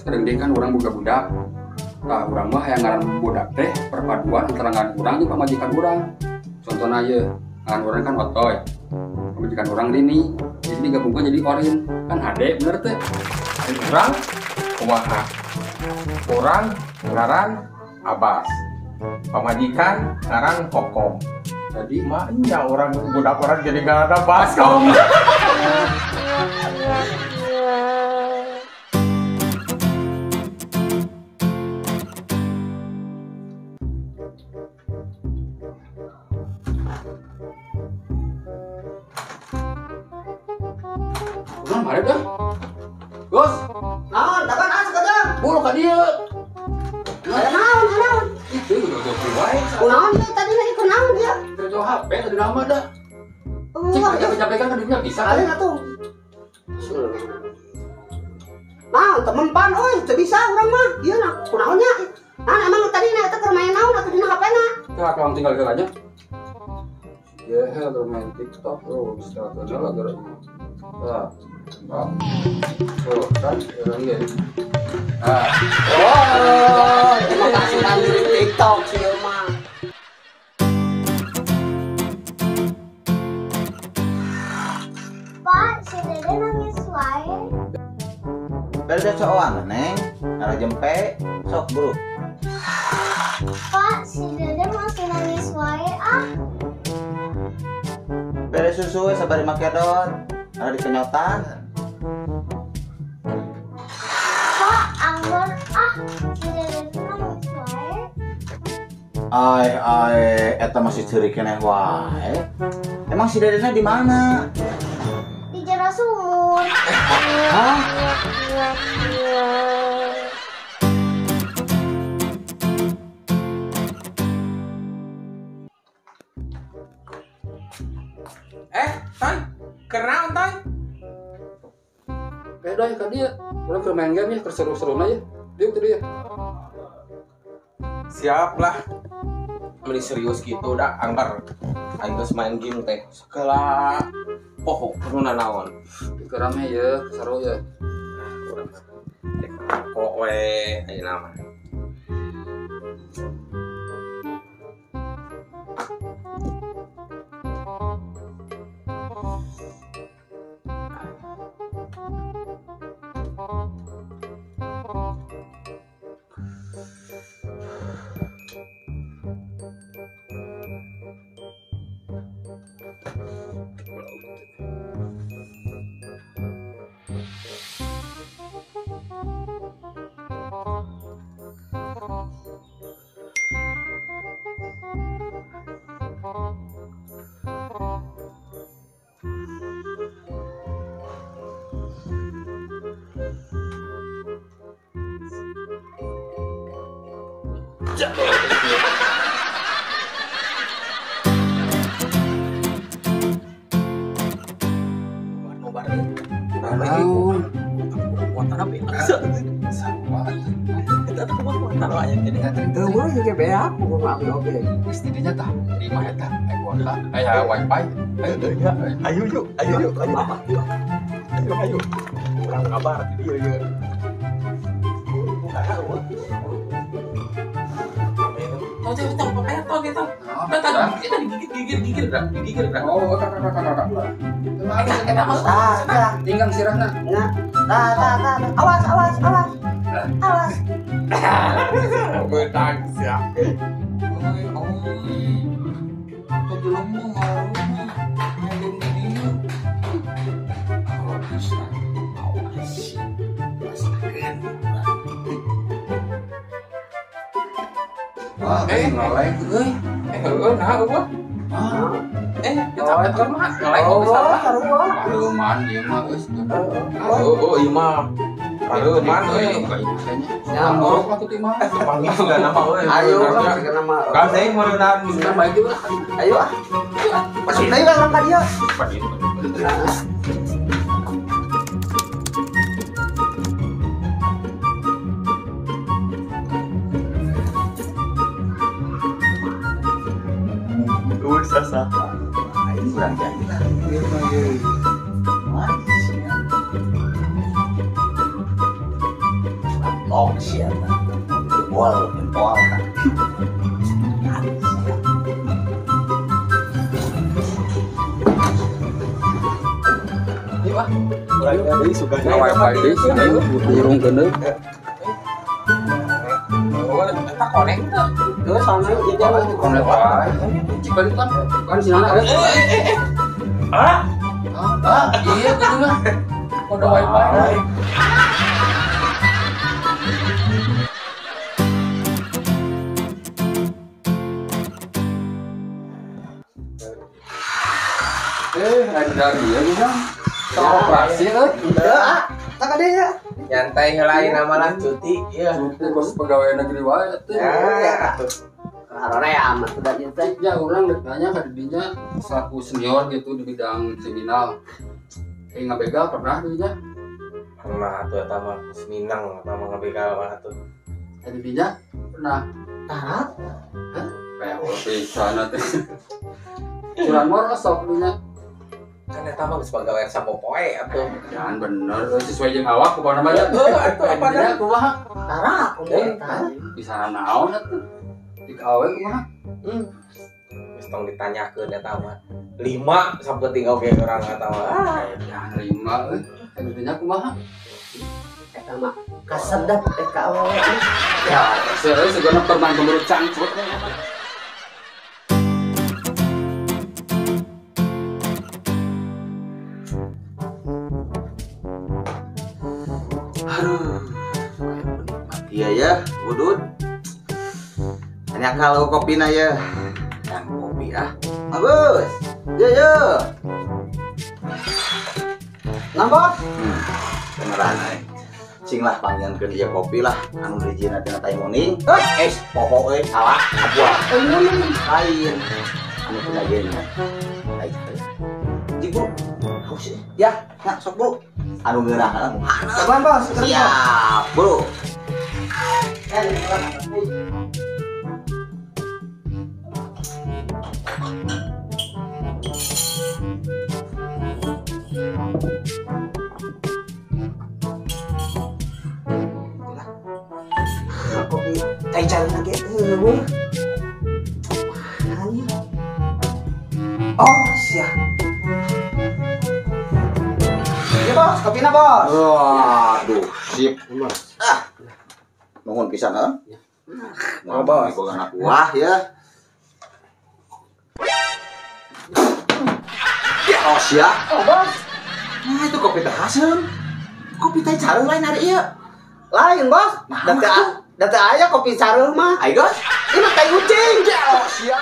Kadang kan urang boga budak. Tah urang mah hayang ngaran budak teh perpaduan antara ngaran urang jeung pamajikan urang. Contohna ieu, ngaran urang kan Otoy. Pamajikan urang Rini. Jadi digabungkan jadi Orin. Kan hade bener teh. Urang kumaha? Urang ngaran Abbas. Pamajikan ngaran Kokom. Jadi mah nya urang budak urang jadi ngaran Baskom. Urang marah dah. Gus. Naon, dapat naon sakadang? Bulu ka dieu. Aya naon, naon? Itu udah jauh wae. Kunaon ieu tadi na ikut naon dia? Jauh HP tadi nama dah. Cik aja kecapekan kan dunia bisa. Kalian atuh. Nah, temen pan euy, teu bisa urang mah. Ieu na kunaon nya? Nah, emang tadi na eta keur main naon atuh dina HP-na? Tah, kalau tinggal heula nya. Ya, keur main TikTok, oh, bisa tuh lah gara. Tah. Tuh, kan urang ge. Ah. Oh, terima kasih di TikTok sih mah. Pak, si Dede nangis wae. Beda soang, Neng. Nara jempe, sok bro. Pak, si Dede masih nangis wae ah. Beda susu sabari makedon, nara dikenyotan. Pak, anggur ah, si Dede nangis wae. Ai ai, eta masih ceurik keneh wae. Emang si Dedena di mana? Di jero sumur. Hah? Toy, kenaon Toy? Doi, ka dieu. Urang keur main game ya, keur seru-seruna ya. Diuk teh dia. Siap lah. Meni serius gitu dah anggar. Aing geus main game teh segala poho kudu nanaon. Keur rame ya, seru ya. Urang dek kok we ayeuna mah. Istrinya tah di imah eta aya kuota aya wifi ayo yuk ayo yuk ayo ayo ayo urang kabar di dieu ieu gigit oh kakak tinggang sirahna nah awas awas awas awas beutang sia. Ngelek euy. Heueuh nah eueuh. Capek kan mah ngelek kok bisa lah. Pareuman ieu mah geus. Heueuh ieu mah. Pareuman euy. Ya ngorok lah kitu mah. Panggil segala nama euy. Ayo segala nama. Kan saya meureunan baik juga. Ayo ah. Masuk deui urang ka dieu. Sasa. Ini kurang jadi lah. Jempol, jempol kan. Yuk ah. Urang deui sugana wifi deui sugana burung geuneuh. Eta koneng teu. Geus sana jajan konek wae. Cik balik kan. Kan sinana. Ah? Ah, iya gitu mah. Kode wifi. Ada dia bisa. Operasi euy. Henteu ah. Tak ada ya. Nyantai heula ayeuna mah lah cuti ieu. Cuti kos pegawai negeri wae atuh. Ya atuh. Haroream atuh da ieu teh. Ya urang rek nanya ka didinya selaku senior gitu di bidang kriminal. Ngabegal pernah didinya? Pernah atuh eta mah Minang eta mah ngabegal mah atuh. Didinya pernah. Tara? Hah? Kayak pisan atuh. Curanmor sok dinya. Kan eta mah geus pagawean sapopoe atuh. Jangan bener sesuai jeung awak kumaha mah ya. Heuh atuh apa dah kumaha? Tara kumaha eta? Bisa naon atuh. Di awe kumaha? Geus tong ditanyakeun eta mah. 5 sapenting oge urang eta mah. Jangan 5 euy. Dinya kumaha? Eta mah kasedep ka awewe. Ya, seueuh segana perman gemerut cangcut. Aduh, iya ya, udud. Hanya kalau kopi na ya, yang kopi ah, bagus. Yo yo. Nambah? Beneran eh. Cing lah panggilan dia kopi lah. Anu dijieun tina tai muning. Es poho euy, salah abuah. Lain. Anu tina ieu nya. Ai. Jig bro. Haus ya, nah sok bro. Anu geurah anu. Sabar bos, siap bro. Kopi tai cari lagi eueuh. Oh, siap. Ya bos, kopina bos. Waduh, sip. Ah. Nuhun pisan heuh. Nah, bos. Boga anak buah ya. Ya, oh sia. Oh, bos. Nah, itu kopi teh haseum. Kopi teh careuh lain ari ieu. Lain, bos. Nah, Da teu aya kopi careuh mah. Ayo, guys. Ini mah tai ucing. Ya, oh sia.